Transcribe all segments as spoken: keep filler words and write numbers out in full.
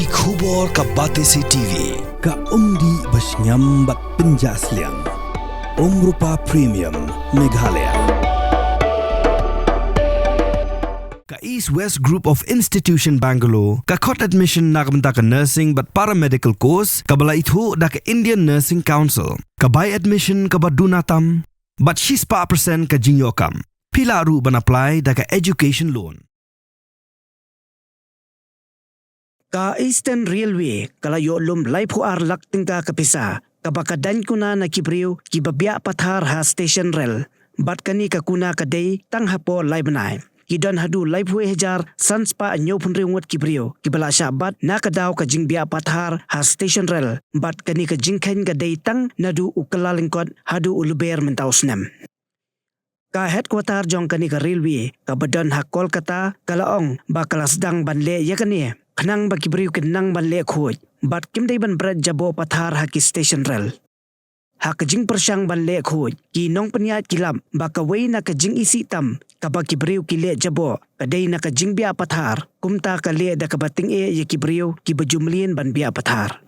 Ki khubor ka Batesi T V, ka umdih ba shngiam bad pynjah sliang. Umrupa Premium, Meghalaya. Ka East West Group of Institution Bangalore, ka khot admission na ka bynta ka nursing bad paramedical course, kaba la ithuh da ka Indian Nursing Council, ka bai admission kaba duna tam, bad shispah percent ka jingïoh kam. Phi lah ruh ban apply da ka education loan. Ka Eastern Railway ka la ïoh lum laiphew ar lak tyngka ka pisa, kaba ka dang kuna na ki briew kiba biah pathar ha station rel. Bad kane ka kuna ka dei tang hapoh lai bnai. Ki don haduh laiphew hajar san spah hynñiewphew hynriew ngut ki briew kiba la shah bat na ka daw ka jingbiah pathar ha station rel. Bad kane ka jingkheiñ ka dei tang naduh u Kyllalyngkot haduh u Lber mynta u snem. Ka headquarter jong kane ka railway kaba don ha Kolkata ka la ong ba ka la sdang ban leh ïa kane khnang ba ki briew kin nang ban leh khuid bad kim dei ban bret jaboh pathar ha ki station rel. Ha ka jingpyrshang ban leh khuid, ki nongpynïaid ki lap ba kawei na ka jingisih tam kaba ki briew ki leh jaboh ka dei na ka jingbiah pathar, kumta ka leh da kaba tyngeh ïa ki briew kiba ju mlien ban biah pathar.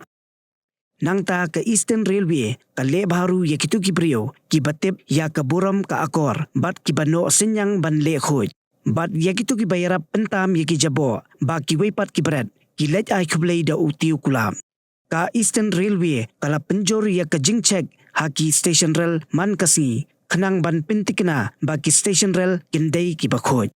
Nangta ka Eastern Railway ka leh bha ruh ïa kito ki briew kiba tip ïa ka burom ka akor bad kiba noh synñiang ban leh khuid. Bad ïa kito kiba ïarap pyntam ïa ki jaboh ba kiwei pat ki bret, ki leit ai khublei da u tiew kulab. Ka Eastern Railway ka la pynjur ïa ka jingcheck ha ki station rel man ka sngi khnang ban pyntikna ba ki station rel kin dei kiba khuid.